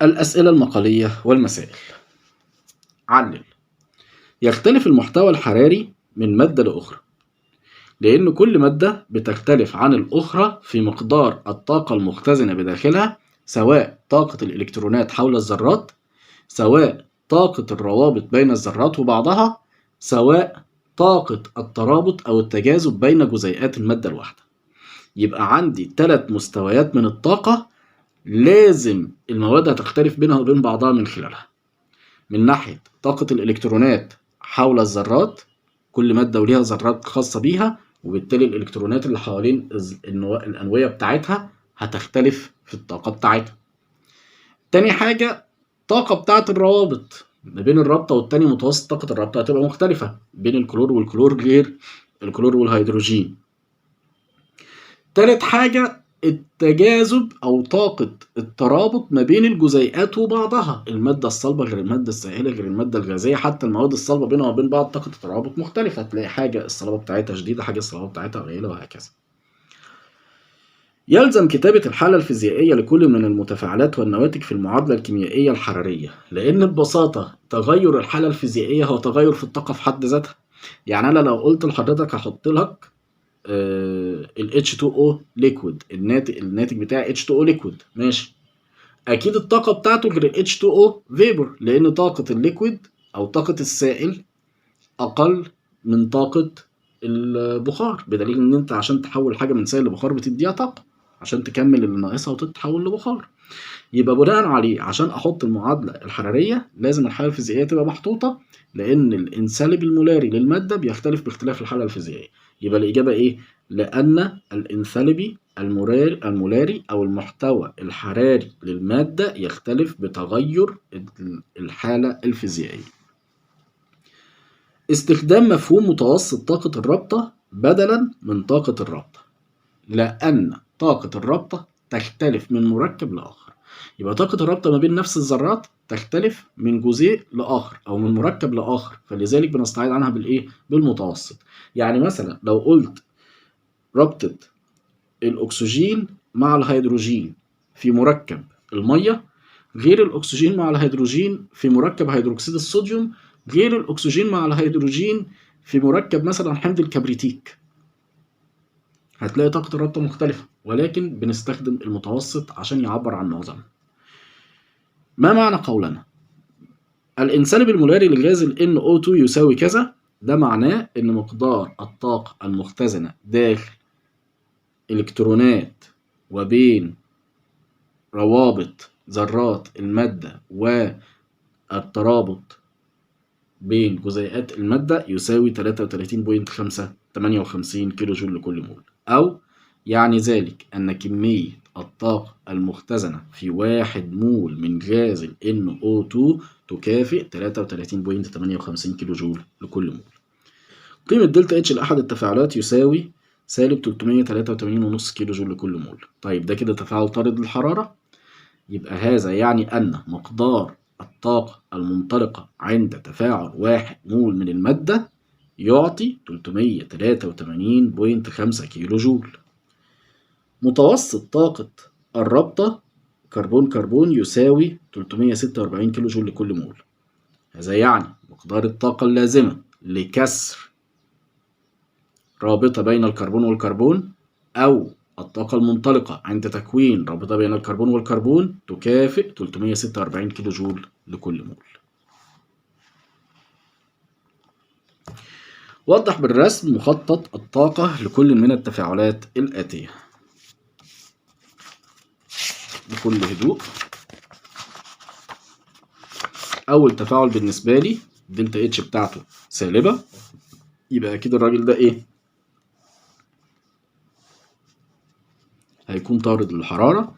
الأسئلة المقالية والمسائل. علل: يختلف المحتوى الحراري من مادة لأخرى، لأن كل مادة بتختلف عن الأخرى في مقدار الطاقة المختزنة بداخلها، سواء طاقة الإلكترونات حول الذرات، سواء طاقة الروابط بين الذرات وبعضها، سواء طاقة الترابط أو التجاذب بين جزيئات المادة الواحدة. يبقى عندي 3 مستويات من الطاقة لازم المواد هتختلف بينها وبين بعضها من خلالها. من ناحية طاقة الإلكترونات حول الذرات، كل مادة وليها ذرات خاصة بيها، وبالتالي الإلكترونات اللي حوالين الأنوية بتاعتها هتختلف في الطاقة بتاعتها. تاني حاجة، الطاقة بتاعت الروابط ما بين الرابطة والتانية، متوسط طاقة الرابطة هتبقى مختلفة بين الكلور والكلور غير الكلور والهيدروجين. تالت حاجة، التجاذب أو طاقة الترابط ما بين الجزيئات وبعضها، المادة الصلبة غير المادة السائلة غير المادة الغازية، حتى المواد الصلبة بينها وبين بعض طاقة الترابط مختلفة، تلاقي حاجة الصلابة بتاعتها شديدة، حاجة الصلابة بتاعتها قليلة، وهكذا. يلزم كتابة الحالة الفيزيائية لكل من المتفاعلات والنواتج في المعادلة الكيميائية الحرارية، لأن ببساطة تغير الحالة الفيزيائية هو تغير في الطاقة في حد ذاتها. يعني أنا لو قلت لحضرتك هحط لك ال H2O liquid، الناتج بتاع H2O liquid، ماشي، أكيد الطاقة بتاعته غير ال H2O vapor، لأن طاقة ال liquid أو طاقة السائل أقل من طاقة البخار، بدليل إن أنت عشان تحول حاجة من سائل لبخار بتديها طاقة عشان تكمل اللي ناقصها وتتحول لبخار. يبقى بناء عليه عشان أحط المعادلة الحرارية لازم الحالة الفيزيائية تبقى محطوطة، لأن الانسالب المولاري للمادة بيختلف باختلاف الحالة الفيزيائية. يبقى الإجابة إيه؟ لأن الانثالبي المولاري أو المحتوى الحراري للمادة يختلف بتغير الحالة الفيزيائية. استخدام مفهوم متوسط طاقة الرابطة بدلا من طاقة الرابطة، لأن طاقة الرابطة تختلف من مركب لآخر. يبقى طاقة الرابطة ما بين نفس الذرات تختلف من جزيء لآخر أو من مركب لآخر، فلذلك بنستعيض عنها بالإيه؟ بالمتوسط. يعني مثلا لو قلت رابطة الأكسجين مع الهيدروجين في مركب المية غير الأكسجين مع الهيدروجين في مركب هيدروكسيد الصوديوم غير الأكسجين مع الهيدروجين في مركب مثلا حمض الكبريتيك، هتلاقي طاقة الرابطة مختلفة، ولكن بنستخدم المتوسط عشان يعبر عن معظمها. ما معنى قولنا الانسالب المولاري لغاز ال NO2 يساوي كذا؟ ده معناه إن مقدار الطاقة المختزنة داخل إلكترونات وبين روابط ذرات المادة والترابط بين جزيئات المادة يساوي 33.558 كيلو جول لكل مول، أو يعني ذلك أن كمية الطاقة المختزنة في 1 مول من غاز ال NO2 تكافئ 33.58 كيلو جول لكل مول. قيمة delta H لأحد التفاعلات يساوي سالب 383.5 كيلو جول لكل مول. طيب ده كده تفاعل طارد للحرارة، يبقى هذا يعني أن مقدار الطاقة المنطلقة عند تفاعل 1 مول من المادة يعطي 383.5 كيلو جول. متوسط طاقة الرابطة كربون كربون يساوي 346 كيلو جول لكل مول. هذا يعني مقدار الطاقة اللازمة لكسر رابطة بين الكربون والكربون أو الطاقة المنطلقة عند تكوين رابطة بين الكربون والكربون تكافئ 346 كيلو جول لكل مول. وضح بالرسم مخطط الطاقة لكل من التفاعلات الآتية. بكل هدوء. أول تفاعل بالنسبة لي delta H بتاعته سالبة، يبقى أكيد الراجل ده إيه؟ هيكون طارد للحرارة،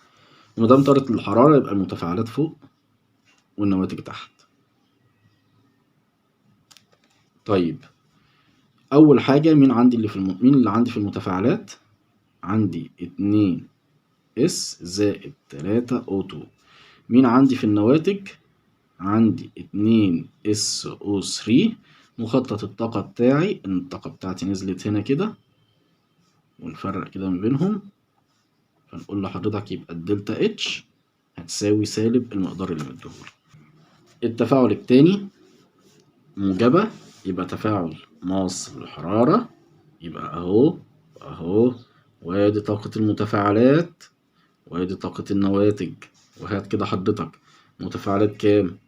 وما دام طارد للحرارة يبقى المتفاعلات فوق والنواتج تحت. طيب أول حاجة مين عندي اللي في مين اللي عندي في المتفاعلات؟ عندي 2 S زائد 3 O2. مين عندي في النواتج؟ عندي 2 SO3. مخطط الطاقة بتاعي إن الطاقة بتاعتي نزلت هنا كده، ونفرق كده ما بينهم، فنقول لحضرتك يبقى ال delta H هتساوي سالب المقدار اللي مديهولي. التفاعل التاني موجبة، يبقى تفاعل ماص للحرارة، يبقى أهو أهو، وادي طاقة المتفاعلات وادي طاقة النواتج. وهات كده حضرتك متفاعلات كام؟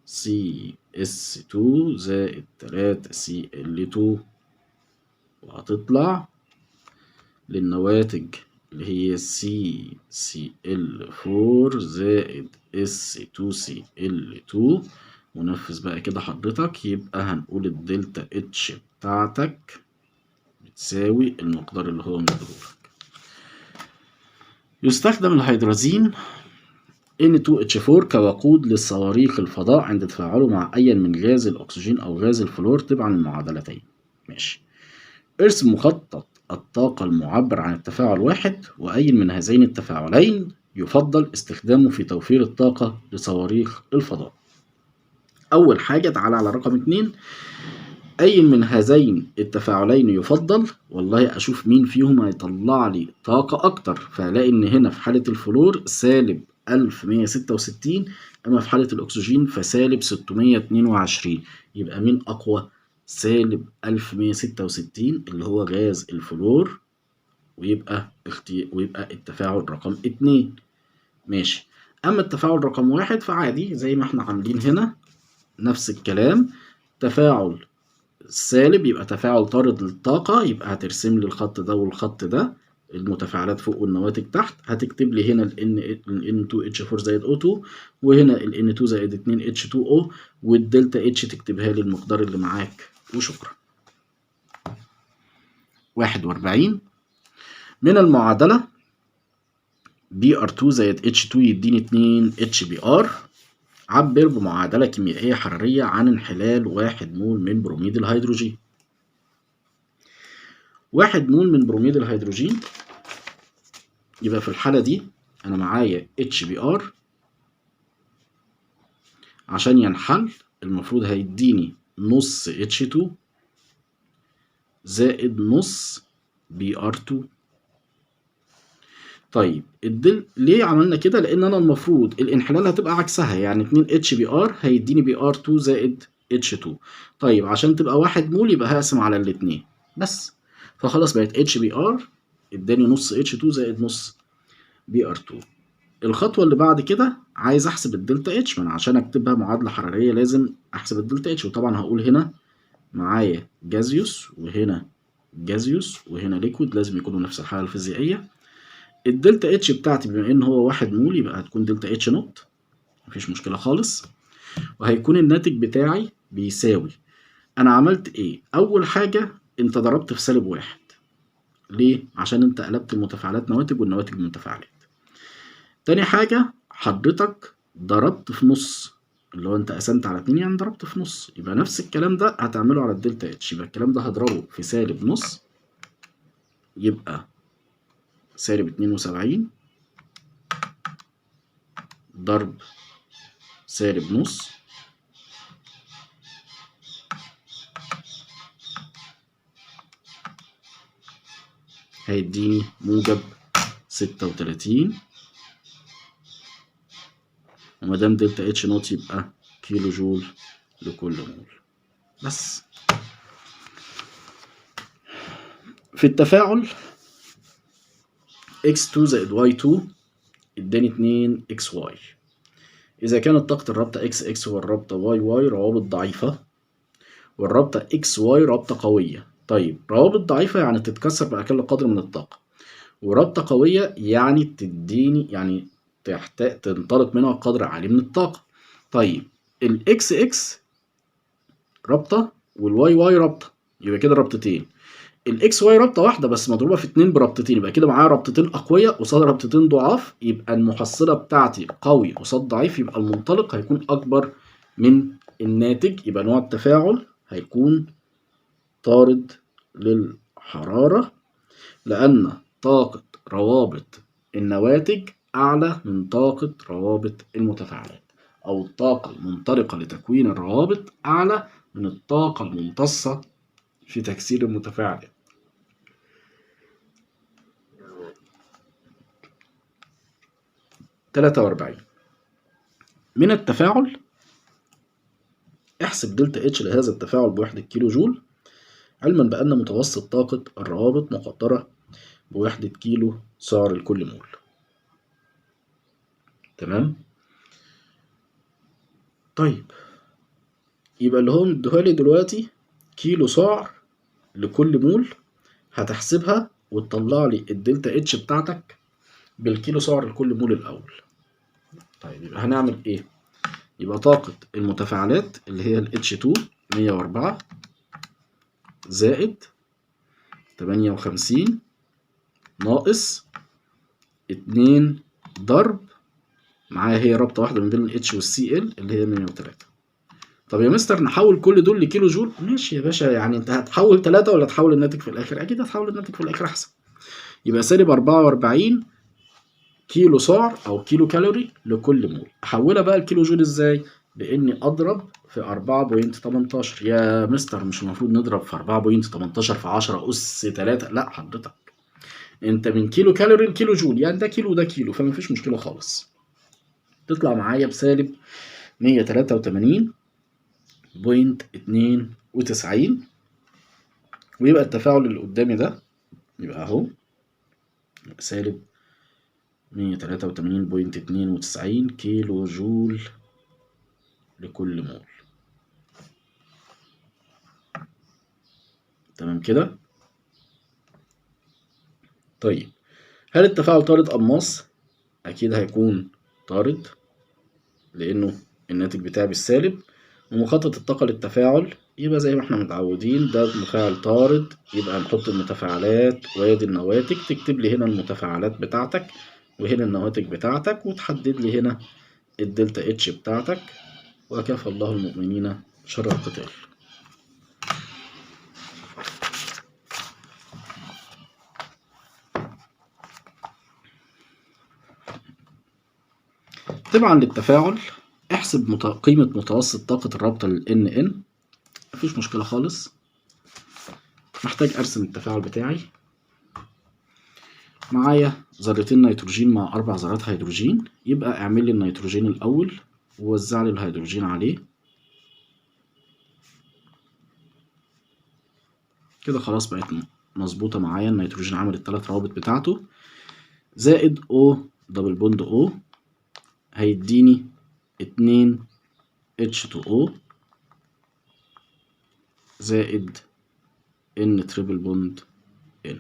CS2 زائد 3 Cl2، وهتطلع للنواتج اللي هي CCl4 زائد S2Cl2. ونفذ بقى كده حضرتك، يبقى هنقول ال delta H بتاعتك بتساوي المقدار اللي هو مديهولك. يستخدم الهيدرازين N2H4 كوقود للصواريخ الفضاء عند تفاعله مع أي من غاز الأكسجين أو غاز الفلور تبعا للمعادلتين. ماشي. ارسم مخطط الطاقة المعبر عن التفاعل واحد، وأي من هذين التفاعلين يفضل استخدامه في توفير الطاقة لصواريخ الفضاء. أول حاجة تعالى على رقم 2، أي من هذين التفاعلين يفضل؟ والله أشوف مين فيهم هيطلع لي طاقة أكتر، فهلاقي إن هنا في حالة الفلور سالب 1166، أما في حالة الأكسجين فسالب 622. يبقى مين أقوى؟ سالب 1166 اللي هو غاز الفلور، ويبقى التفاعل رقم 2. ماشي. أما التفاعل رقم 1 فعادي زي ما احنا عاملين هنا نفس الكلام، تفاعل سالب يبقى تفاعل طارد للطاقة، يبقى هترسم لي الخط ده والخط ده، المتفاعلات فوق والنواتج تحت. هتكتب لي هنا ال N2H4 زائد O2، وهنا ال N2 زائد 2H2O، وال delta H تكتبها لي المقدار اللي معاك، وشكرا. 41 من المعادلة Br2 زائد H2 يديني 2 HBr. عبر بمعادلة كيميائية حرارية عن انحلال 1 مول من بروميد الهيدروجين. 1 مول من بروميد الهيدروجين، يبقى في الحالة دي أنا معايا HBr عشان ينحل المفروض هيديني نص H2 زائد نص Br2. طيب الدل ليه عملنا كده؟ لأن أنا المفروض الانحلال هتبقى عكسها، يعني 2 HBr هيديني Br2 زائد H2. طيب عشان تبقى 1 مول يبقى هقسم على الاتنين بس، فخلاص بقت HBr اداني نص H2 زائد نص Br2. الخطوة اللي بعد كده عايز احسب ال delta H، ما انا عشان اكتبها معادلة حرارية لازم احسب ال delta H، وطبعا هقول هنا معايا gaseous وهنا gaseous وهنا liquid، لازم يكونوا نفس الحالة الفيزيائية. ال delta H بتاعتي بما ان هو 1 مول يبقى هتكون delta H naught، مفيش مشكلة خالص. وهيكون الناتج بتاعي بيساوي، انا عملت ايه؟ اول حاجة انت ضربت في سالب 1، ليه؟ عشان انت قلبت المتفاعلات نواتج والنواتج متفاعلات. تاني حاجة حضرتك ضربت في نص، اللي هو انت قسمت على 2 يعني ضربت في نص، يبقى نفس الكلام ده هتعمله على ال delta H، يبقى الكلام ده هضربه في سالب نص، يبقى سالب 72 ضرب سالب نص هيديني موجب 36، ومادام delta H naught يبقى كيلو جول لكل مول. بس في التفاعل x2 زائد y2 اداني 2 xy. إذا كانت طاقة الرابطة XX والرابطة YY روابط ضعيفة والرابطة XY رابطة قوية. طيب روابط ضعيفة يعني تتكسر بأقل قدر من الطاقة، ورابطة قوية يعني تديني يعني تحتاج تنطلق منها قدر عالي من الطاقة. طيب ال XX رابطة وال YY رابطة، يبقى كده رابطتين. ال XY رابطة واحدة بس مضروبة في 2 برابطتين، يبقى كده معايا رابطتين أقوياء قصاد رابطتين ضعاف، يبقى المحصلة بتاعتي قوي قصاد ضعيف، يبقى المنطلق هيكون أكبر من الناتج، يبقى نوع التفاعل هيكون طارد للحرارة، لأن طاقة روابط النواتج أعلى من طاقة روابط المتفاعلات، أو الطاقة المنطلقة لتكوين الروابط أعلى من الطاقة الممتصة في تكسير المتفاعلات. 43، من التفاعل احسب delta H لهذا التفاعل بوحدة كيلو جول، علما بأن متوسط طاقة الروابط مقدرة بوحدة كيلو سعر لكل مول. تمام. طيب يبقى اللي هو مديهالي دلوقتي كيلو سعر لكل مول، هتحسبها وتطلع لي ال delta H بتاعتك بالكيلو سعر لكل مول الأول. طيب يبقى هنعمل إيه؟ يبقى طاقة المتفاعلات اللي هي ال H2 104 زائد 58 ناقص 2 ضرب معايا هي رابطة واحدة من بين ال H وال Cl اللي هي 103. طب يا مستر نحول كل دول لكيلو جول؟ ماشي يا باشا، يعني انت هتحول 3 ولا تحول الناتج في الآخر؟ أكيد هتحول الناتج في الآخر أحسن. يبقى سالب 44 كيلو سعر أو كيلو كالوري لكل مول. أحولها بقى الكيلو جول إزاي؟ بإني أضرب في 4.18. يا مستر مش المفروض نضرب في 4.18 في 10 أس 3؟ لا حضرتك، أنت من كيلو كالوري لكيلو جول، يعني ده كيلو وده كيلو، فما فيش مشكلة خالص. تطلع معايا بسالب 183.92، ويبقى التفاعل اللي قدامي ده يبقى أهو سالب 183.92 كيلو جول لكل مول. تمام كده؟ طيب هل التفاعل طارد أم ماص؟ أكيد هيكون طارد لأنه الناتج بتاعي بالسالب، ومخطط الطاقة للتفاعل يبقى زي ما احنا متعودين ده متفاعل طارد، يبقى هنحط المتفاعلات وادي النواتج، تكتب لي هنا المتفاعلات بتاعتك وهنا النواتج بتاعتك، وتحدد لي هنا ال delta H بتاعتك، وكفى الله المؤمنين شر القتال. تبعا للتفاعل احسب قيمة متوسط طاقة الرابطة لل NN. مفيش مشكلة خالص. محتاج أرسم التفاعل بتاعي. معايا ذرتين نيتروجين مع 4 ذرات هيدروجين، يبقى اعمل لي النيتروجين الأول ووزع لي الهيدروجين عليه كده. خلاص بقت مظبوطة معايا، النيتروجين عمل ال3 روابط بتاعته، زائد O double bond O هيديني 2 H2O زائد N triple bond N.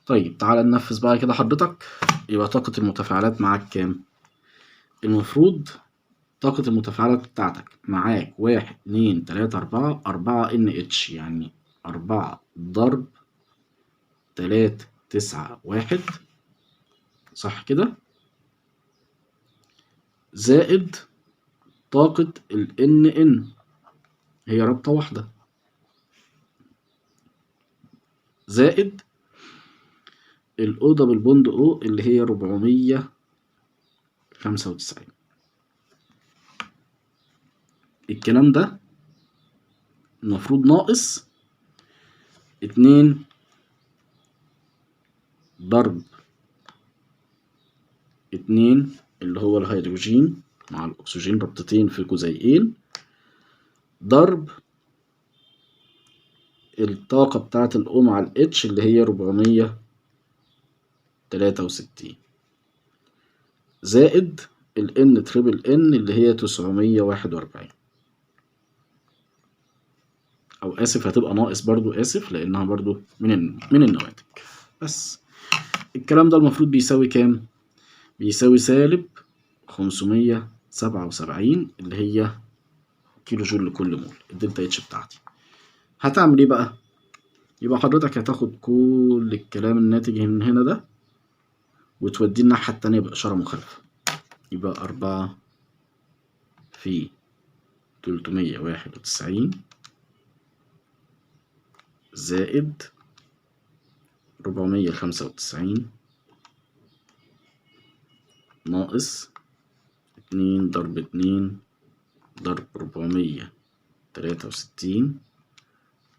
طيب تعالى ننفذ بقى كده حضرتك. يبقى طاقة المتفاعلات معاك كام؟ المفروض طاقة المتفاعلات بتاعتك معاك 1 2 3 4 4 NH، يعني 4 ضرب 3 9 1، صح كده؟ زائد طاقة ال NN هي رابطة واحدة، زائد ال O double bond O اللي هي 495. الكلام ده المفروض ناقص 2 ضرب 2 اللي هو الهيدروجين مع الأكسجين رابطتين في جزيئين، ضرب الطاقة بتاعة ال O مع ال H اللي هي 463 زائد ال N triple N اللي هي 941، أو آسف هتبقى ناقص برضو، آسف لأنها برضو من النواتج. بس الكلام ده المفروض بيساوي كام؟ بيساوي سالب 577 اللي هي كيلو جول لكل مول، ال delta H بتاعتي. هتعمل ايه بقى؟ يبقى حضرتك هتاخد كل الكلام الناتج من هنا ده وتوديه الناحية التانية بإشارة مخالفة، يبقى 4 في 391 زائد 495 ناقص 2 ضرب 2 ضرب 463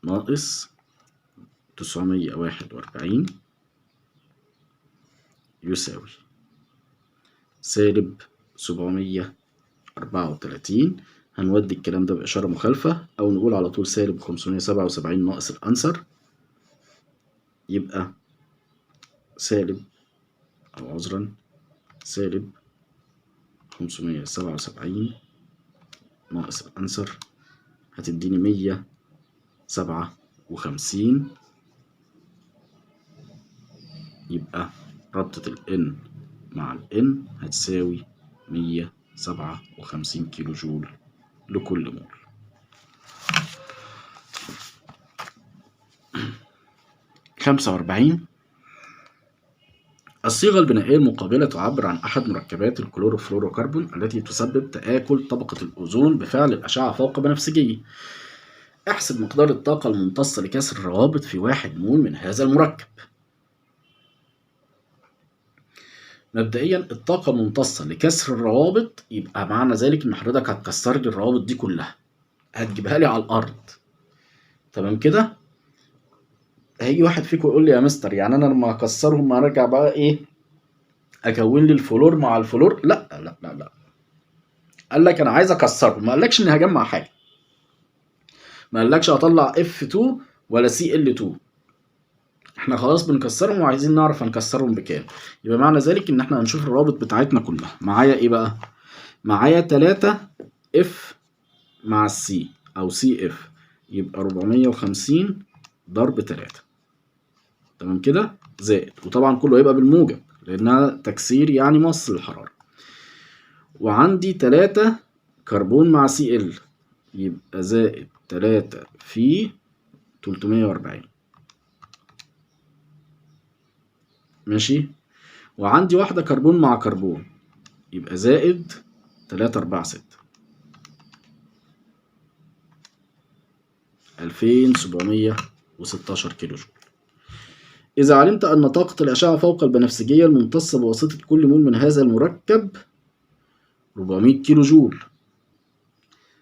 ناقص 941 يساوي سالب 734. هنودي الكلام ده بإشارة مخالفة، أو نقول على طول سالب 577 ناقص ال answer، يبقى سالب، أو عذرا سالب 577 ناقص ال answer هتديني 157. يبقى رابطة ال N مع ال N هتساوي 157 كيلو جول لكل مول. 45. الصيغة البنائية المقابلة تعبر عن أحد مركبات الكلوروفلوروكربون التي تسبب تآكل طبقة الأوزون بفعل الأشعة فوق بنفسجية. احسب مقدار الطاقة الممتصة لكسر الروابط في 1 مول من هذا المركب. مبدئيا الطاقة الممتصة لكسر الروابط، يبقى معنى ذلك إن حضرتك هتكسر لي الروابط دي كلها، هتجيبها لي على الأرض. تمام كده؟ هيجي واحد فيكم يقول لي يا مستر يعني أنا لما أكسرهم هرجع بقى إيه؟ أكون لي الفلور مع الفلور؟ لا لا لا لا، قال لك أنا عايز أكسرهم، ما قالكش إني هجمع حاجة، ما قالكش هطلع F2 ولا Cl2، احنا خلاص بنكسرهم وعايزين نعرف هنكسرهم بكام. يبقى معنى ذلك ان احنا هنشوف الروابط بتاعتنا كلها. معايا ايه بقى؟ معايا 3 F مع ال C او CF، يبقى 450 ضرب 3. تمام كده؟ زائد، وطبعا كله هيبقى بالموجب لانها تكسير يعني مص للحرارة. وعندي 3 كربون مع Cl، يبقى زائد 3 في 340. ماشي. وعندي واحدة كربون مع كربون، يبقى زائد 3 4 6، 2716 كيلو جول. إذا علمت أن طاقة الأشعة فوق البنفسجية الممتصة بواسطة كل مول من هذا المركب 400 كيلو جول،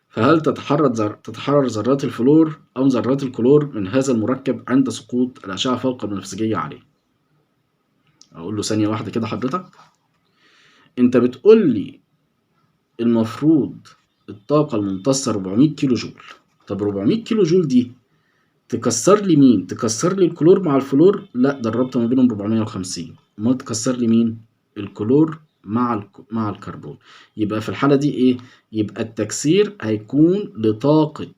فهل تتحرر ذرات الفلور أو ذرات الكلور من هذا المركب عند سقوط الأشعة فوق البنفسجية عليه؟ أقول له ثانية واحدة كده حضرتك، أنت بتقول لي المفروض الطاقة الممتصة 400 كيلو جول، طب 400 كيلو جول دي تكسر لي مين؟ تكسر لي الكلور مع الفلور؟ لا، ده الرابطة ما بينهم 450، امال تكسر لي مين؟ الكلور مع الكربون. يبقى في الحالة دي ايه؟ يبقى التكسير هيكون لطاقة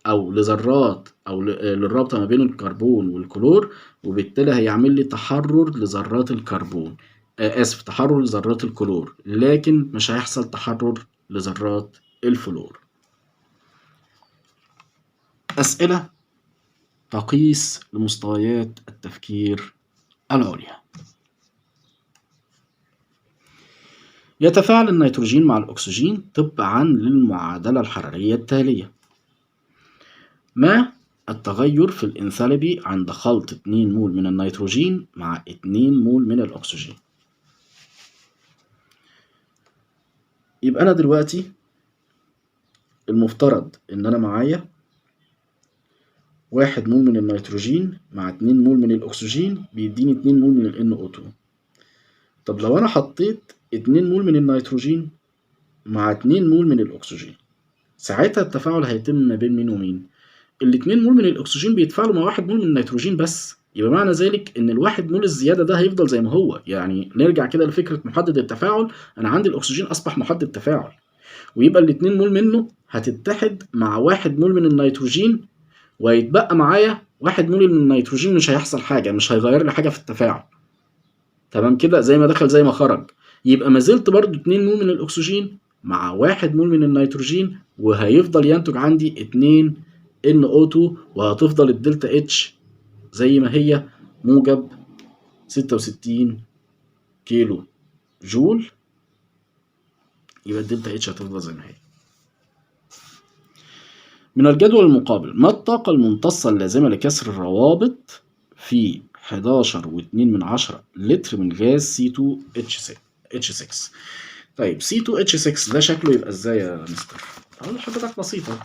او لذرات او للرابطة ما بين الكربون والكلور، وبالتالي هيعمل لي تحرر لذرات الكربون، اسف، تحرر لذرات الكلور، لكن مش هيحصل تحرر لذرات الفلور. أسئلة تقيس لمستويات التفكير العليا. يتفاعل النيتروجين مع الأكسجين تبعا للمعادلة الحرارية التالية. ما التغير في الإنثالبي عند خلط 2 مول من النيتروجين مع 2 مول من الأكسجين؟ يبقى أنا دلوقتي المفترض إن أنا معايا 1 مول من النيتروجين مع 2 مول من الأكسجين بيديني 2 مول من ال NO2. طب لو أنا حطيت 2 مول من النيتروجين مع 2 مول من الأكسجين، ساعتها التفاعل هيتم ما بين مين ومين؟ ال2 مول من الأكسجين بيتفاعلوا مع 1 مول من النيتروجين بس، يبقى معنى ذلك إن ال1 مول الزيادة ده هيفضل زي ما هو. يعني نرجع كده لفكرة محدد التفاعل، أنا عندي الأكسجين أصبح محدد تفاعل، ويبقى ال2 مول منه هتتحد مع 1 مول من النيتروجين، وهيتبقى معايا 1 مول من النيتروجين، مش هيحصل حاجة، مش هيغير لي حاجة في التفاعل. تمام كده؟ زي ما دخل زي ما خرج. يبقى ما زلت برضو 2 مول من الأكسجين مع 1 مول من النيتروجين، وهيفضل ينتج عندي 2 NO2، وهتفضل ال delta H زي ما هي موجب 66 كيلو جول. يبقى ال delta H هتفضل زي ما هي. من الجدول المقابل، ما الطاقة الممتصة اللازمة لكسر الروابط في 11.2 لتر من غاز C2H6؟ طيب C2H6 ده شكله يبقى ازاي يا مستر؟ أقول لحضرتك بسيطة.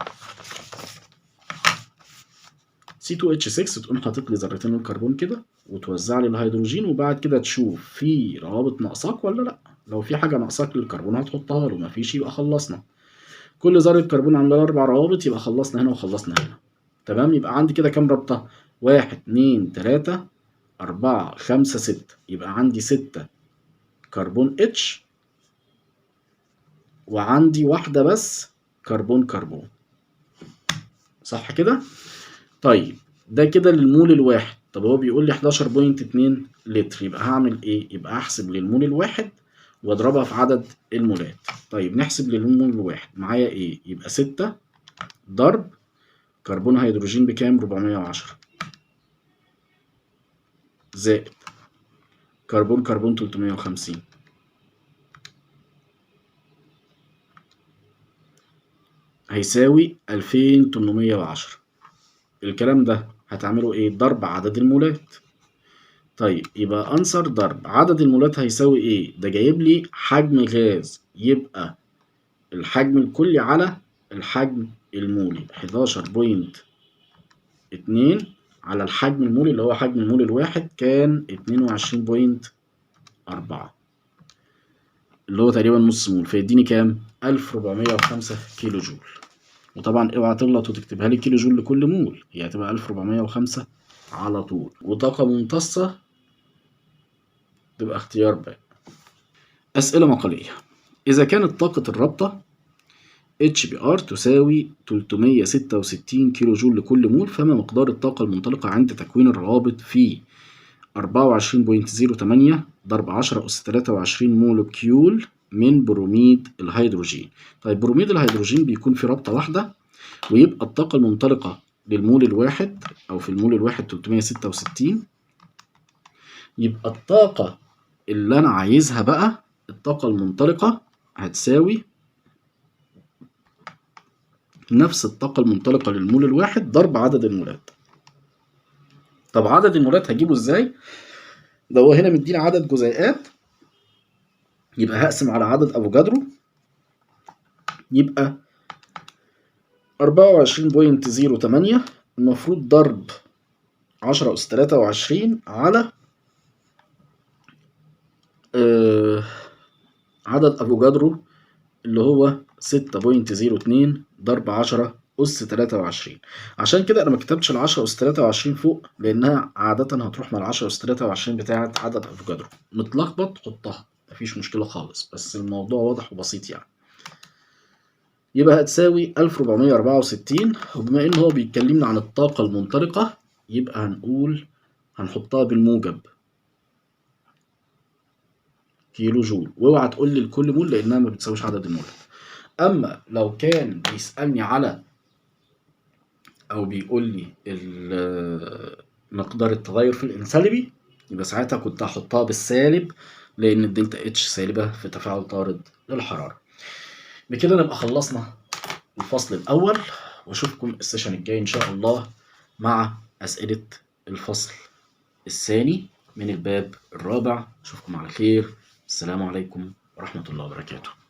C2H6 تقوم حاطط لي ذرتين الكربون كده وتوزع لي الهيدروجين، وبعد كده تشوف في روابط ناقصاك ولا لأ. لو في حاجة ناقصاك للكربون هتحطها له، مفيش يبقى خلصنا. كل ذرة كربون عاملة 4 روابط، يبقى خلصنا هنا وخلصنا هنا. تمام، يبقى عندي كده كام رابطة؟ 1 2 3 4 5 6، يبقى عندي 6 كربون H، وعندي واحدة بس كربون كربون، صح كده؟ طيب ده كده للمول الواحد. طب هو بيقول لي 11.2 لتر، يبقى هعمل ايه؟ يبقى هحسب للمول الواحد واضربها في عدد المولات. طيب نحسب للمول الواحد، معايا ايه؟ يبقى 6 ضرب كربون هيدروجين بكام؟ 410 زائد كربون كربون 350 هيساوي 2810. الكلام ده هتعمله ايه؟ ضرب عدد المولات. طيب يبقى answer ضرب عدد المولات هيساوي ايه؟ ده جايب لي حجم غاز، يبقى الحجم الكلي على الحجم المولي 11.2 على الحجم المولي اللي هو حجم المول الواحد كان 22.4 اللي هو تقريبا نص مول، فيديني كام؟ 1405 كيلو جول. وطبعا اوعى تغلط وتكتبها لي كيلو جول لكل مول، هي هتبقى 1405 على طول. وطاقة ممتصة تبقى اختيار ب. أسئلة مقالية. إذا كانت طاقة الرابطة HBr تساوي 366 كيلو جول لكل مول، فما مقدار الطاقة المنطلقة عند تكوين الروابط في 24.08 ضرب 10 أس 23 molecule من بروميد الهيدروجين؟ طيب بروميد الهيدروجين بيكون في رابطة واحدة، ويبقى الطاقة المنطلقة للمول الواحد أو في المول الواحد 366. يبقى الطاقة اللي أنا عايزها بقى، الطاقة المنطلقة هتساوي نفس الطاقة المنطلقة للمول الواحد ضرب عدد المولات. طب عدد المولات هجيبه ازاي؟ ده هو هنا مدينا عدد جزيئات، يبقى هقسم على عدد افوجادرو، يبقى 24.08 المفروض ضرب 10 أس 23 على عدد افوجادرو اللي هو 6.02 ضرب 10 أس 23. عشان كده أنا ما كتبتش ال 10 أس 23 فوق، لأنها عادة هتروح مع ال 10 أس 23 بتاعة عدد أفوجادرو. متلخبط حطها، مفيش مشكلة خالص، بس الموضوع واضح وبسيط يعني. يبقى هتساوي 1464، وبما إن هو بيتكلمنا عن الطاقة المنطلقة يبقى هنقول هنحطها بالموجب كيلو جول، واوعى تقول لي لكل مول لأنها ما بتساويش عدد المولات. أما لو كان بيسألني على أو بيقول لي مقدار التغير في الانثالبي، يبقى ساعتها كنت هحطها بالسالب لأن ال delta H سالبة في تفاعل طارد للحرارة. بكده نبقى خلصنا الفصل الأول، وأشوفكم ال session الجاي إن شاء الله مع أسئلة الفصل الثاني من الباب الرابع. أشوفكم على خير، السلام عليكم ورحمة الله وبركاته.